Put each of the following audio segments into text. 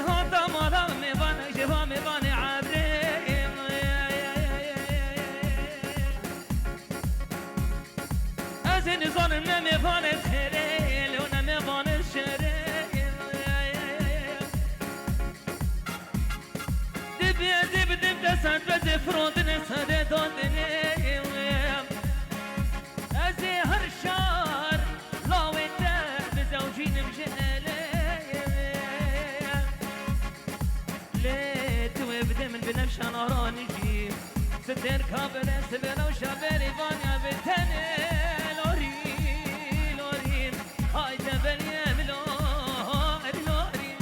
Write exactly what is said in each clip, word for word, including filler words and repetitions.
Hata mala mêvan, ji va mêvanê ebrê. Ez ê nizanim ne mêvanê xêrê, lê ne mêvanê şerê. Dib, dib, dib, dib, dib, dib, firondine, sade dondine. Ez ê her şar lawê te bizewcînim ji elê. Lê tu wê bidê min binevşa naranî jî. Stêrka bile sibê rewşa berî vanya bi tenê. Lorî, lorî, hayde beliyê min lorî, lorî.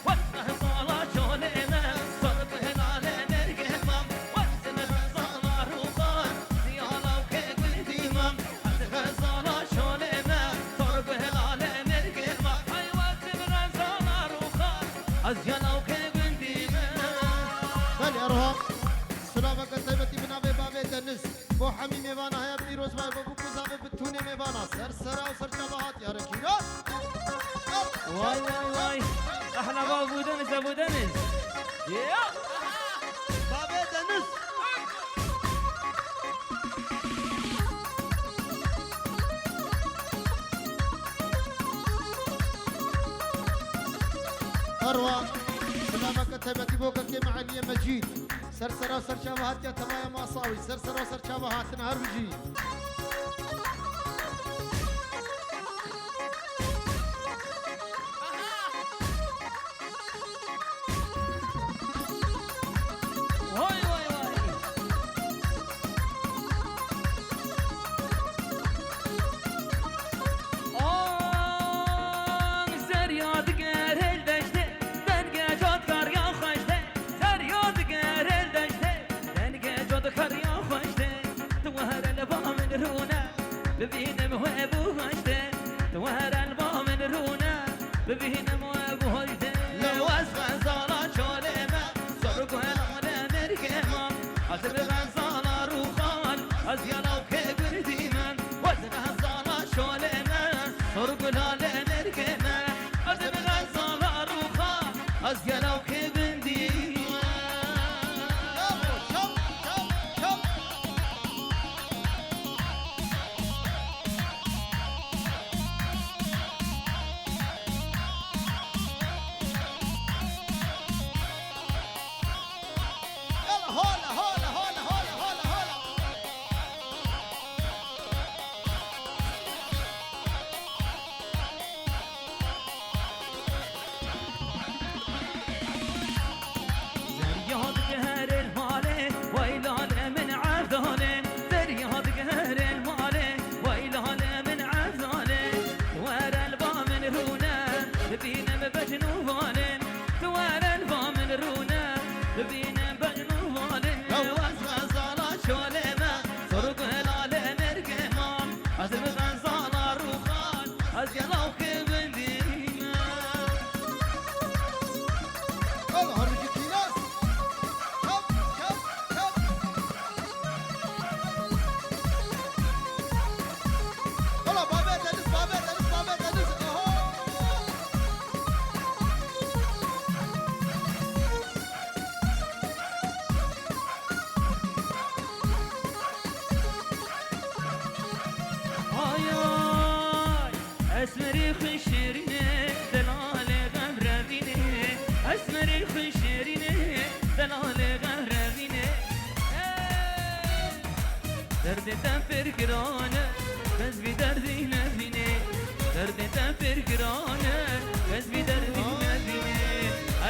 Wexta zala çolê me, sor bi hilale nergê me. Wexta zala rûxan, ziyala ke gundî me. Ez xezala şolê me, sor bi hilale nergê me. Ay wexta xezala rûxan, ez yala ke gundî me. Belê, Erhan, silaveke taybetî bi navê bavê Deniz. Bo hemî mêvana heye pîroz bay bo bû ku zavê bi tûnê mêvana ser sera û ser çava hat yarekî. Vay, vay, vay. Ehla bav bû Deniz, Ebû Deniz. Ya! Bavê Deniz. Erwa, silaveke taybetî bo kekê me Eliyê Mecîd. Ser sera û ser çava hatiye tevaya masa wî. Ser sera û ser çava hatin her bijî. Vay, vay, vay. Ang zerya digerê deştê, denge cot kar ya xweş de. Zerya digerê deştê, denge cot kar ya xweş de. Tu were li ba min rûne, bibînim we bû xweş de. Tu were li ba min rûne, bibînim we bû xweş de. Lewez xezala çolê me, sor guhela le mergê me. Ez bi xezala rûxan, ez yala ke gundî me. Wez xezala şolê me, sor gulale nergê me. Ez bi xezala rûxa, ez yela ke bindî me. Yala, hola, hola, hola. Derya digerin malê, wey lale min evdalê. Derya digerin malê, wey lale min evdalê. Were li ba min rûne, bibînim bejn û valê. Tu were li ba min rûne, bibînim bejn û valê. Ew ez xezala çolê me, sor gulale nergê mam. Ez bi xezala rûxan, ez yela ke bindî me. Ola, her bijî Kînas. Çap, çap, çap. Ola, bavê Deniz, bavê Deniz, bavê Deniz. Oho. Ay, ay, esmerî xwe şêrînê, delalê xem revînê. Esmerî xwe şêrînê, delalê xem revînê. Hey! Derdê te pir giran e, kes vî derdî nebînê. Derdê te pir giran e, kes vî derdî nebînê.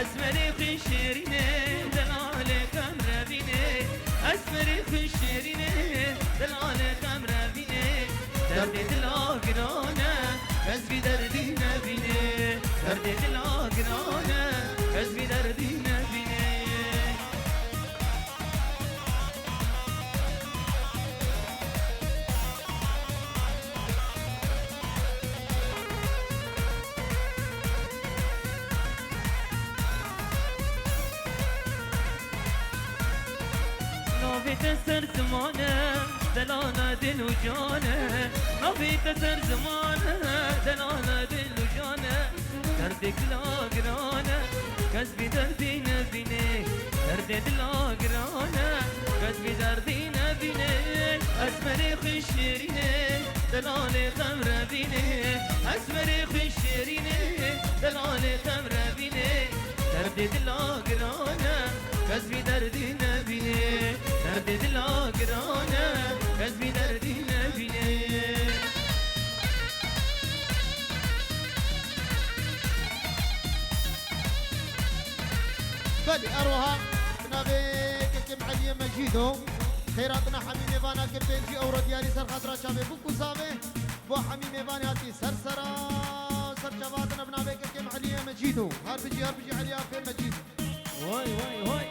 Esmerê xwe şêrînê, delalê xem revînê. Esmerê xwe şêrînê, delalê xem revînê. Derdê dila giran e, kes vî derdî nebînê. Derdê dila giran e, kes vî derdî nebînê. Navê te ser ziman e, delala dil û can e. Navê te ser ziman e, delala dil û can e. Derdê dila giran e, kes vî derdî nebîne. Derdê dila giran e, kes vî derdî nebîne. Esmerê xwe şêrîne, delalê xemrevîne. Esmerê xwe şêrîne, delalê xemrevîne. Derdê dila giran e, kes vî derdî nebîne. Derdê dila giran e, kes vî derdî nebîne. Belê, her wiha bi navê Kekim Eliyê Mecîdo, xêratina hemî mêvana ke pêncî ewro diyarî ser xatira çavê bû ku zavê bo hemî mêvanê hatî ser sera, ser çava hatine bi navê Kekim Eliyê Mecîdo. Her bijî, her bijî Eliyê Apê Mecîdo. Vay, vay, vay.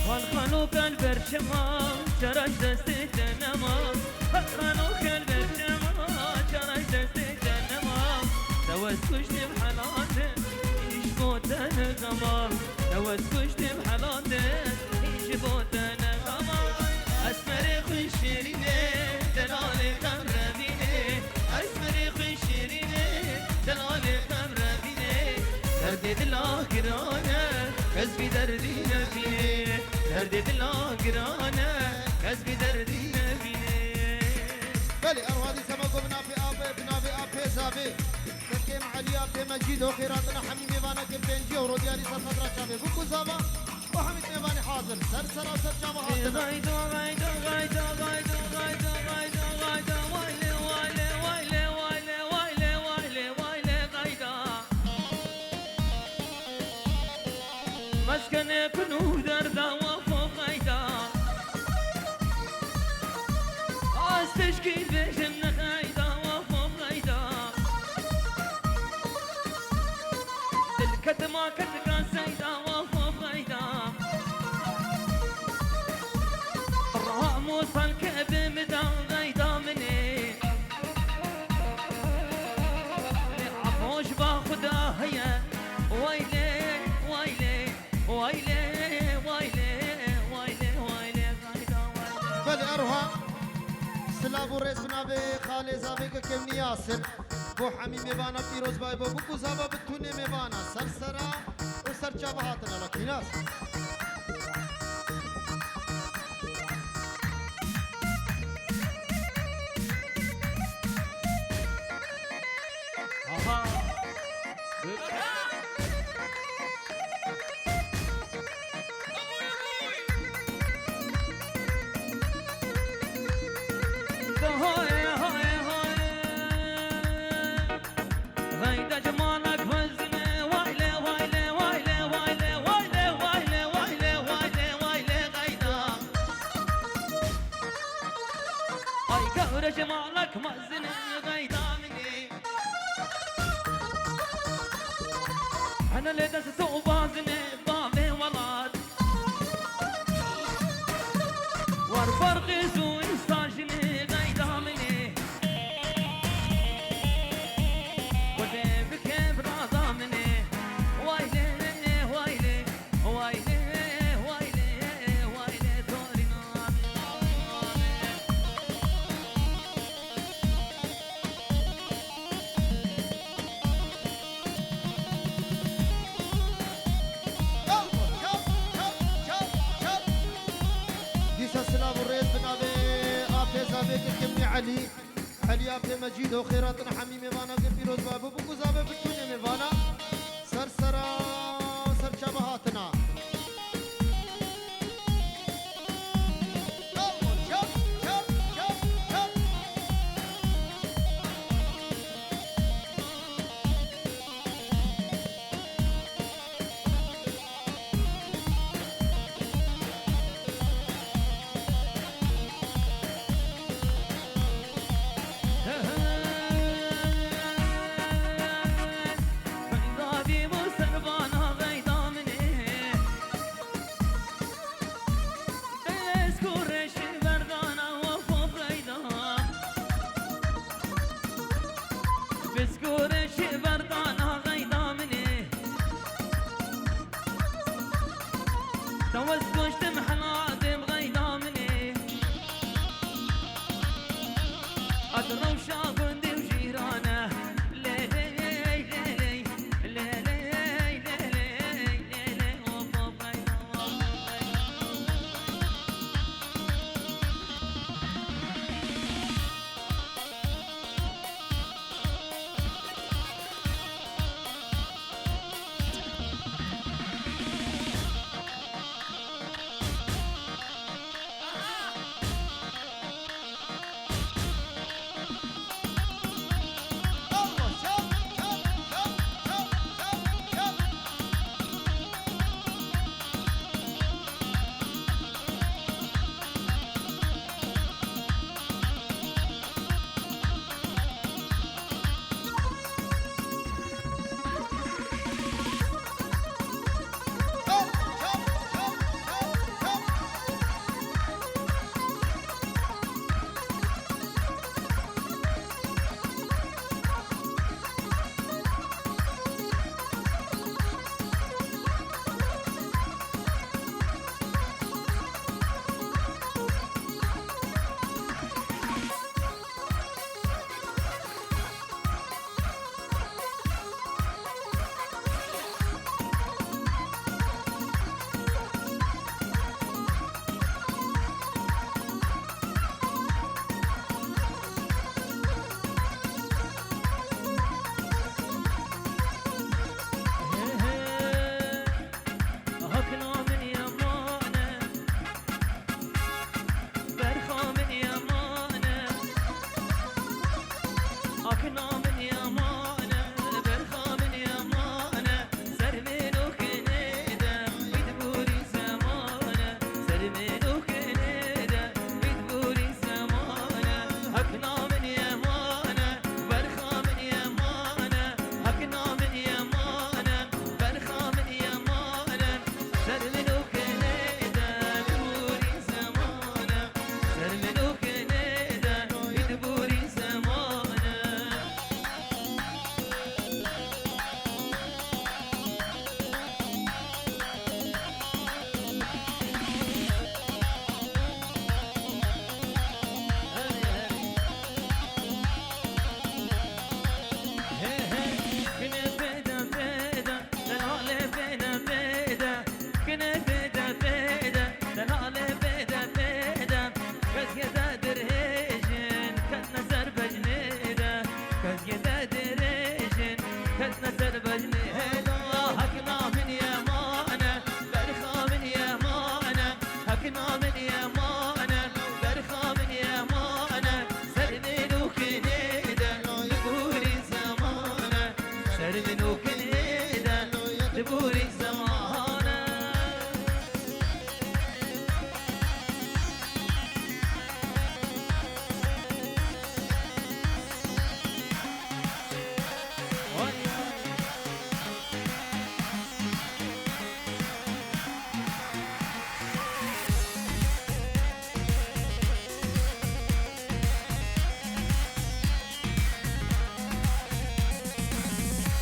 Xal xalo gel ber çima, çara ji destê te nema. Xal xalo gel ber çima, çara ji destê te nema. Te wes kuştim helate, îş bo te ne gama. Te wes kuştim helate, îş bo te ne gama. Esmerê xwe şêrîne, delalê xemrevîne. Esmerê xwe şêrîne, delalê xemrevîne. Derdê dila giran e, kes vî derdî nebîne. Derdê dila giran e, kes vî derdî nebîne. Belê, ew hadîse me got bi navê Apê, bi navê Apê Zavê. Kekê Elî Apê Mecîdo, xêratina hemî mêvanekê pêncî ewro diyarî ser xatira çavê bû ku zava. Û hemî mêvanê hazir. Ser sera ser çava hatine. Gayda, gayda, gayda, gayda, gayda, gayda, gayda, wayle, wayle, wayle, wayle, wayle, wayle, wayle, gayda. Meskenê kun û derda wafo gayda. Az teşkî vêjin ne gayda wafo gayda. Dil ketima ketika seyda wafo gayda. Ramo salke bê min da gayda minê. Lê afo ji ba Xuda heye. Wayle, wayle, wayle, wayle, wayle, wayle, gayda wayle. Belê, eroha silav û rêz bi navê Xalê Zavê Kekemnî Yasir. Bo hemî mêvana pîroz bay bo, biku zava bi tûnê mêvana ser sera û ser çava hatine la kînas. Aha. Hayda cimanak mezine, wayle, wayle, wayle, hayda. Ay gavre cimanak mezine, hayda mine. Hene lê dest to bazine, bavê welat. War barqê zû îsta jinê gayda min ê. Xwedê bike birada min ê. Waylê, waylê, waylê, waylê, waylê, torîna min. Dîsa silav û rêz bi navê Apê Zavê Kekemnî Elî. Elî Apê Mecîdo, xêratina hemî mêvana ke pîroz babe, biku zave bi tûnê mêvana. Ser sera, ser çava hatina. Dawez goştim hela dêm xeyda min ê. Ad rewşa gundê û jîrane. Lê lê lê lê lê lê lê lê lê lê lê of of xeyda. Hakna min yemane, berxa min yemane. Hakna min yemane, berxa min yemane. Ser min û kinê de, îd borî zemane. Ser min û kinê de, îd borî zemane. Hakna min yemane, berxa min yemane. Hakna min yemane, berxa min yemane. Ser min û kinê de, îd borî zemane. Ser min û kinê de, îd borî zemane. Hey, hey, kinê bêde bêde, delalê bêde bêde. Kinê bêde bêde, delalê bêde bêde. Kezgê de dirêjin, ketne ser bejnê de. Kezgê de dirêjin, ketne ser bejnê de. Hakna min yemane, berxa min yemane. Hakna min yemane, berxa min yemane. Ser min û kinê de, li gorî zemane. Ser min û kinê de, li gorî zemane.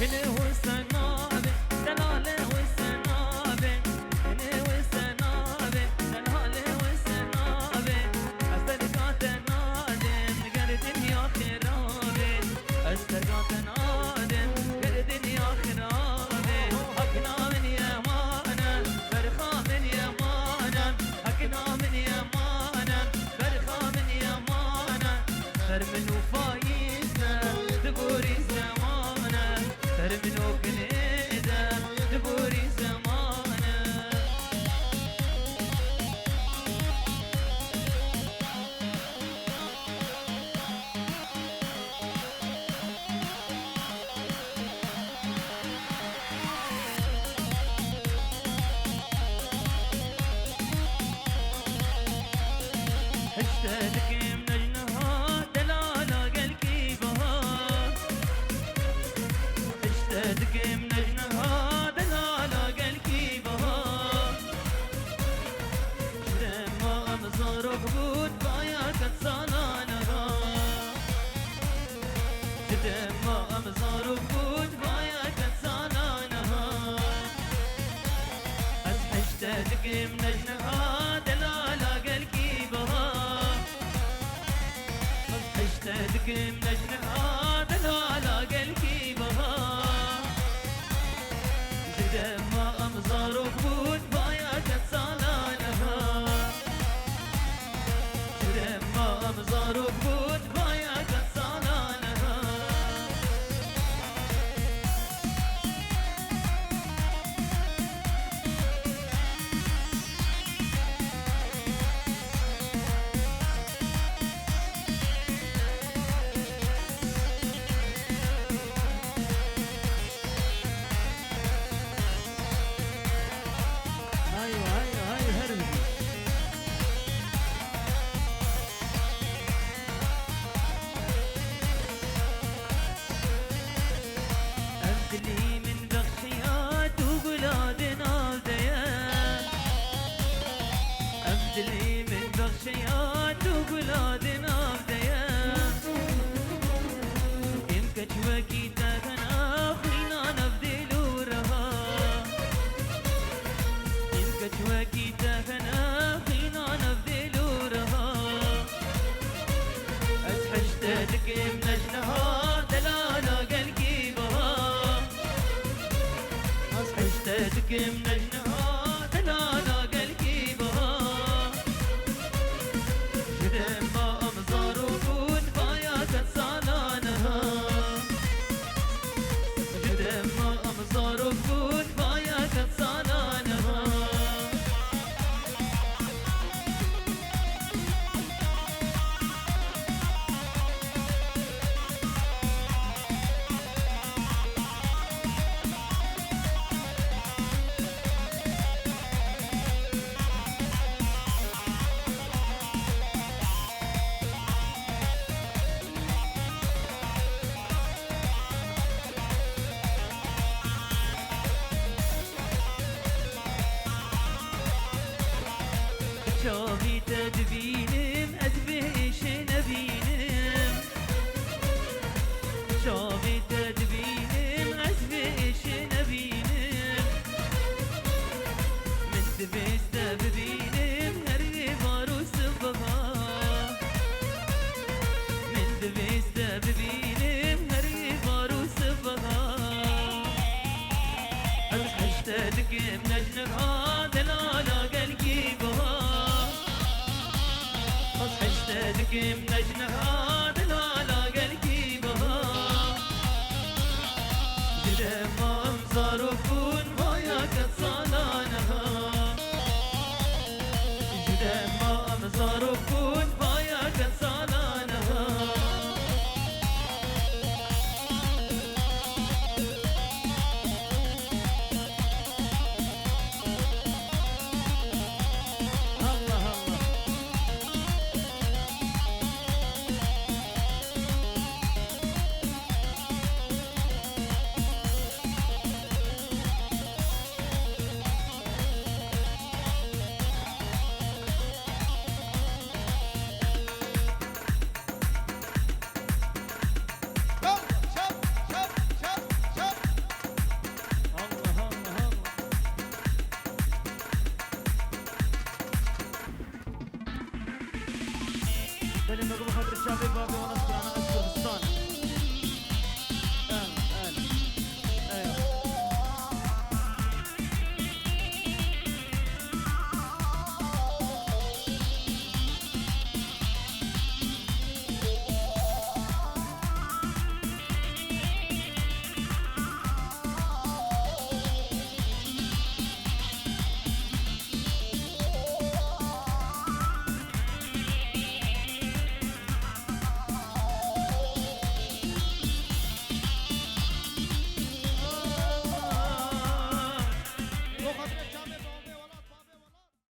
Hinê wisa navê, delalê wisa navê. Hinê wisa navê, delalê wisa navê. Ez derga te nadim, ger dinya xirabê. Ez derga te nadim, ger dinya xirabê. Hakna min yemane, berxa min yemane. Hakna min yemane, berxa min yemane. Ser min û fayîz de, di borî zemane. Ser min û kinê de, di borî zemane. Hişte dikim nejniha delala gelkî bihar. Hişte dikim nejniha delala gelkî bihar. Ji dema em zarok bûn, vaya ket salaniha. Ji dema em zarok bûn, vaya ket salaniha. Ez hişte Dikim nejniha delala gelkî biha. Hişte dikim nejniha delala gelkî biha. Ji dema em zarok bûn vaya ket salaniha. Ji dema em zarok bûn vaya ket salaniha. Hay, hay, hay, her bî. Ev dilî min bexşiya tu gula di nav de ye. Ev dilî min bexşiya tu gula di nav de ye. Êm keç wekî te hene xwîna nav dil û reha. Êm keç wekî te hene xwîna nav dil û reha. Ez hişte dikim nejniha delala gelkî biha. Ez hişte dikim nejniha delala gelkî biha. Ji dema em zarok bûn vaya ket salaniha. Ji dema em zarok bûn vaya ket salaniha. Çavî te dibînim, ez vê êşê nebînim. Çavê te dibînim, ez vê êşê nebînim. Min divêst te bibînim, her êvar û sibeha. Min divêst te bibînim, her êvar û sibeha. Ez hişte dikim nejniha delala gelkî biha. Ez hişte dikim nejniha delala gelkî biha. Ji dema em zarok bûn vaya ket salaniha. Ji dema em zarok bûn vaya ket salaniha. Allah Allah. Çap, çap, çap, çap, çap. Allah, Allah, Allah. Belê me got, bi xatir çavê bavê wana strana ez Kurdistan.